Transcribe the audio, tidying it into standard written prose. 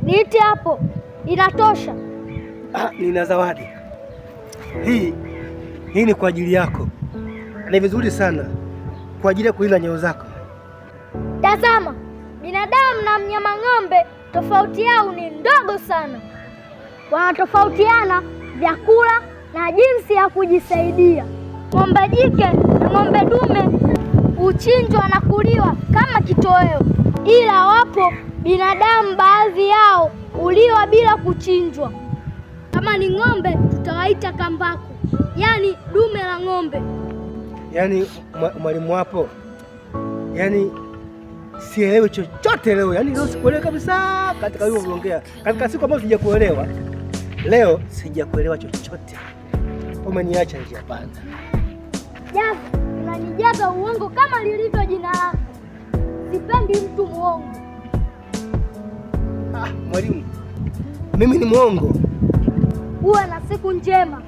Niite hapo, inatosha. Ah, nina zawadi hii. Hii ni kwa ajili yako, ni vizuri sana kwa ajili ya kulinda nyayo zako. Tazama, binadamu na mnyama ng'ombe tofauti yao ni ndogo sana. Wanatofautiana vyakula na jinsi ya kujisaidia. Ng'ombe jike na ng'ombe dume huchinjwa na kuliwa kama kitoweo, ila wapo binadamu baadhi yao huliwa bila kuchinjwa. Kama ni ng'ombe tutawaita kambaku, yaani dume la ng'ombe. Yaani mwalimu wapo, yaani sielewi chochote leo, yaani leo sikuelewi kabisa katika hiyo uliongea, katika siku ambazo sijakuelewa leo, sijakuelewa chochote. Umeniacha njia panda. Jaza, unanijaza uongo kama lilivyo jina lako. Sipendi mtu muongo. Ah, mwalimu, mimi ni mwongo? Uwe na siku njema.